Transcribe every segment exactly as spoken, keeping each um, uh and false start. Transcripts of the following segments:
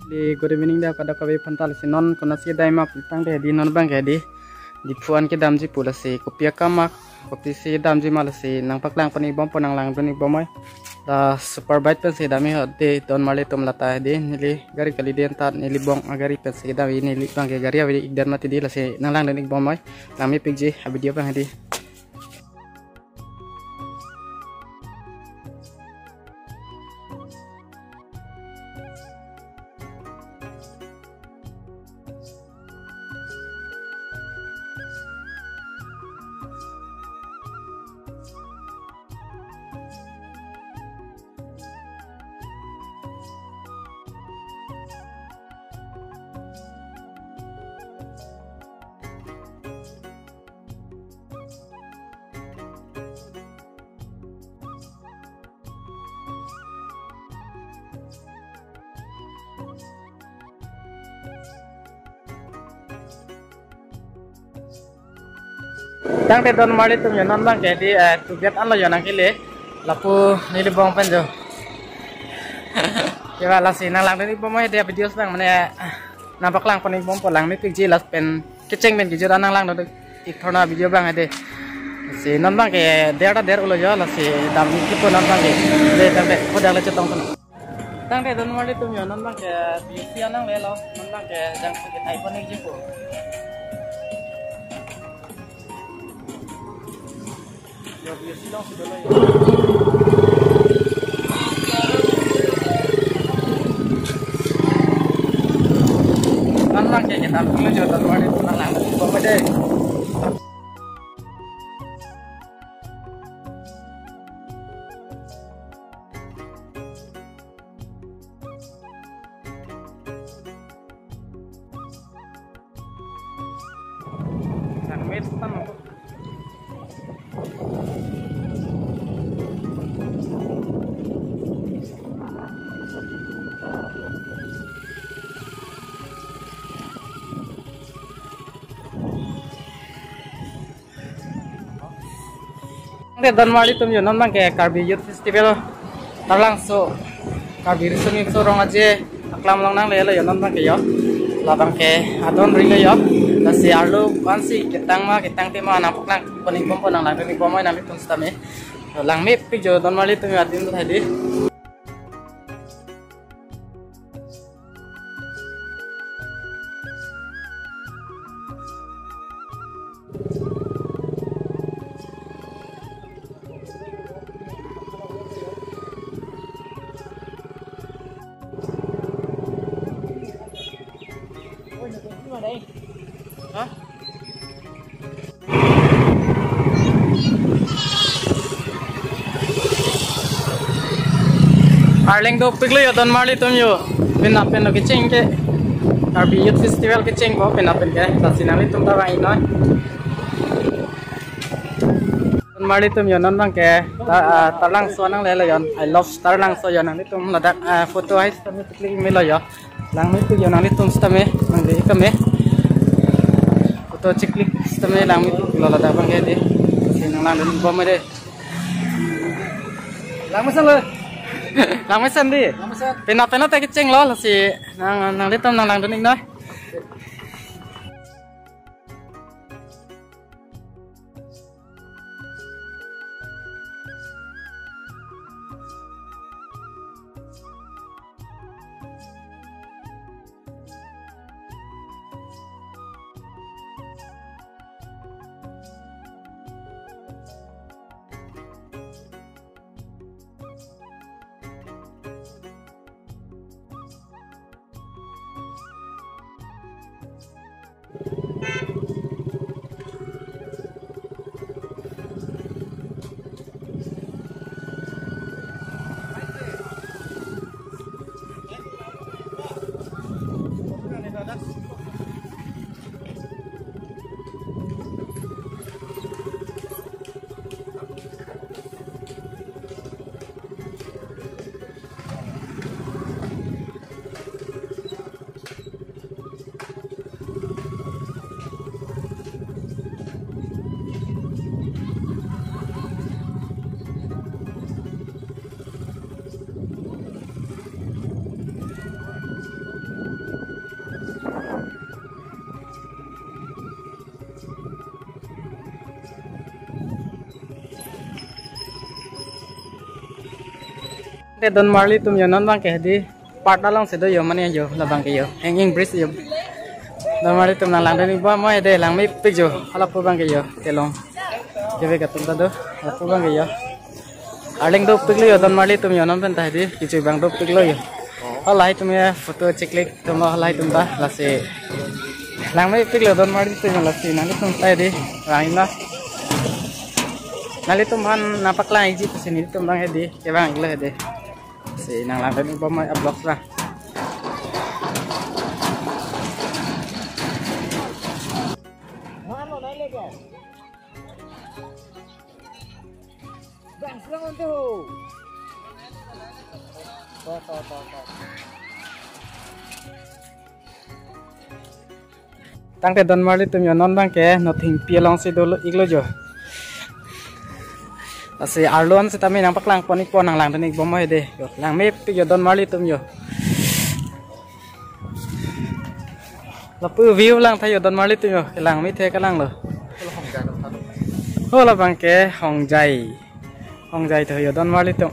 Di good evening da kadokave aphanta. Lasi non konatsi damji ma pulotangte di non abangke di Diphu an kedamji pu, lasi kopi akam ma kopisi damji ma lasi nangpaklang pon-ik bompo, nanglangdun-ik bomnoi. La super bike pensi damji ho di donmarli atum, lata di neli gari kali di, anta neli bong agari pensi kedamji, neli abangke gari ave-ik det mati di, lasi nanglangdun-ik bomnoi. Langmepikji a video abang di. Tangte donmarli atum yo, non abangke di, eh, tubiat anlo yo nangkele. Lapu neli bong pen jo. Keva lasi nanglangdun-ik bomnoi di a videos abang, mane, eh, nangpaklang pon-ik bompo, langmepikji, lapen kecheng pen kejut an nanglangdun-ik thorna video abang de. Lasi non abangke der ta der-olo yo, lasi dam-ik kipo non abangke. De tangte kodak le chetong kono. Tangte donmarli atum yo, non abangke B C an nanglelo, non abangke jangsi kethai pon-ikji pu. Yo, B C alongsi dolo yo. Non abangke kedam kilo jo, donmarli atum nanglang bomnoi de. Langme tanglo. Tangte donmarli atum yo, non abangke Karbi Youth Festival Taralangso, Karbi Riso Nimso Rong Aje aklam along nanglelo yo, non abangke yo. Labangke adon ri lo yo. Lasi arlo ansi ketang ma ketangte ma nangpaklang pon-ik bompo, nanglangdun-ik bomnoi nanglitum sitame. Langmepik jo donmarli atum yo, adim do tadi. Hah? Arleng dopiklo yo donmarli atum yo. Penap pen lo kecheng ke. Karbi Youth Festival kecheng ko penap pen ke. Lasi nanglitum ta vang-iknoi. Donmarli atum yo, non abangke ta, ah, Taralangso nanglelo yo. I love Taralangso yo, nanglitum ladak, ah, photo hai sitame chiklik melo yo. Langmepik yo nanglitum sitame, nangli kame. Photo chiklik sitame langmepik lo ladak abangke di. Lasi nanglangdun bomnoi de. Langmesen lo. Langmesen di. Langmesen. Penap penap ta kecheng lo, lasi nang, nanglitum nanglangdun-iknoi. Don marli atum yo, non abang ke hedi part alongsi do yo, mane yo labang ke yo, hanging bridge yo. Don marli atum nang langdun-ik bom hedi, langmepik yo, halapu abang ke yo, kelong kevek atum ta do, halapu abang ke yo. Arleng dopiklo yo don marli atum yo, non pen ta hedi kechui abang dopiklo yo. Halahai atum ya photo cheklik atum lo, halahai atum ta lasi langmepiklo don marli atum yo, lasi nanglitum ta hedi vang-iknon. Nanglitum aphan nangpaklang-ikji pusi nelitum abang hedi kevang-iklo hedi. Si nang langdun-ik bom a-vlogs abang. Bang, selang on tuh. Tuh, tuh, tuh, tuh. Tangte don marli atum yo, non abang ke Nothengpi alongsi dolo-iklo yo. Lasi arlo an sitame nangpaklang pon-ikpo, nang langdun-ik bom hedi yo. Langmepik yo don marli atum yo. Lapu view lang tha yo don marli atum yo, kelang me the kalang lo. Ho labang ke Hongjai. Hongjai tha yo don marli atum.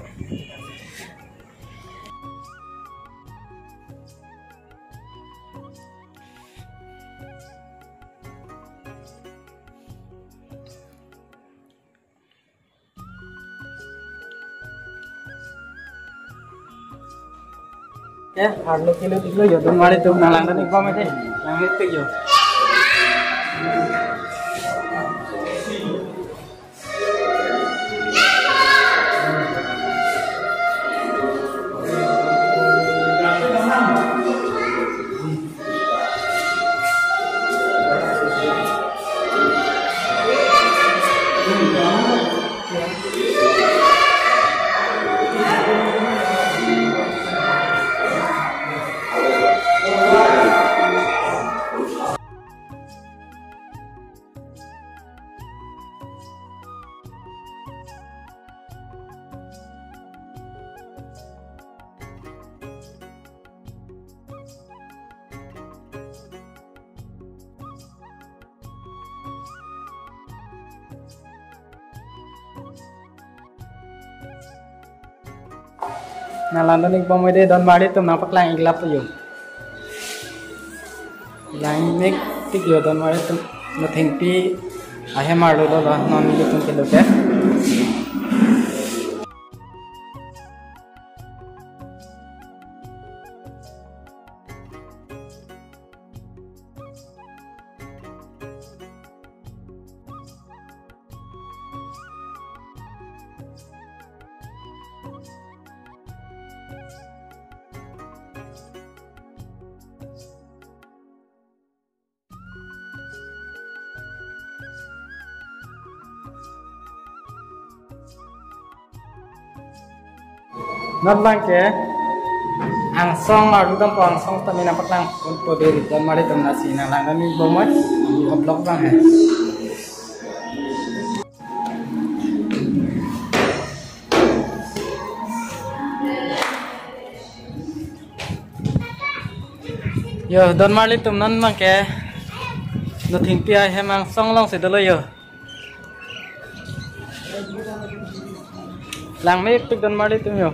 Ya, arlo kilo kilo yo don marli atum, nang langdun-ik bom hedi, langmepik yo. Nang langdun-ik bom hedi, don marli atum nangpaklang-ik lapu yo. Langmepik yo don marli atum. Nothengpi ahem arlo lo lo, non nelitum kelo ke. Non abang ke angsong arlo dampo, angsong tame nangpaklang ponpo hedi don marli atum, lasi nang langdun-ik bom a-vlog abang he. Yo don marli atum, non abang ke Nothengpi ahem angsong alongsi dolo yo. Langmepik don marli atum yo.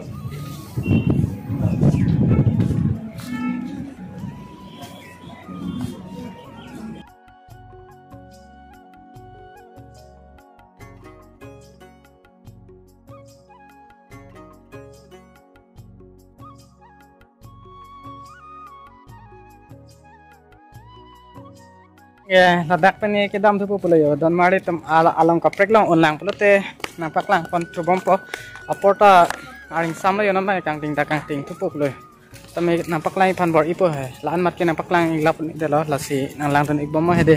Ya, ladak pen kedam thupo pulo yo. Don marli atum al-, along kaprek along unlang pulote nangpaklang pon thu bompo. Apor ta aringsam lo yo, non abang kangting ta kangting thupo pulo. Tame nangpaklang-ik aphan bor-ipo he. La-an amat ke nangpaklang-ik lapu ni dolo, lasi nang langdun-ik bom hedi.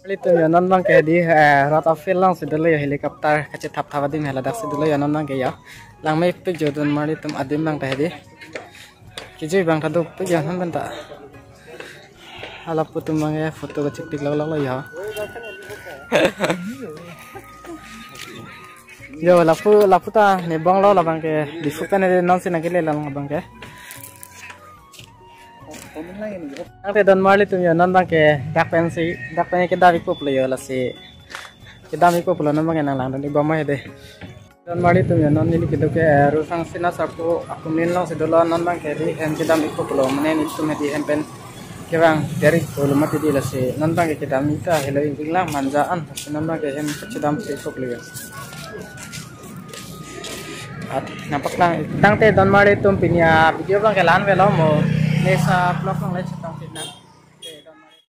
Litum yo non abangke di, eh, rot a-field alongsi dolo yo, helicopter kachethap thap adim haladak si dolo yo non abangke yo. Langmepik jo donmarlitum adim abangta hedi. Kejui abang ta dopik yo non abangta. Halapu atum abangke photo kachepik lok lok lo yo. Yo lapu lapu ta ne bong lo labangke Diphu pen hedi nonsi nangkele lang abangke. Tangte donmarlitum yo non abangke dak pensi dak pen kedam ikpo pulo yo lasi. Kedam ikpo pulo non abangke nanglangdun ikbom hedi. Donmarlitum yo non neli kedo ke, eh, Rusang Sina Sarpo akomin alongsi dolo non abangke ri hem kedam ikpo pulo mane nelitum hedi hem pen kevang der ikpo pulo mati di lasi non abangke kedam ik ta helo ingkling lang manja an lasi non abangke hem kedam si ikpo pulo yo. At nangpaklang tangte donmarlitum pini a-video abangke la-an avelo mo next a-vlog along le chetongpik nang.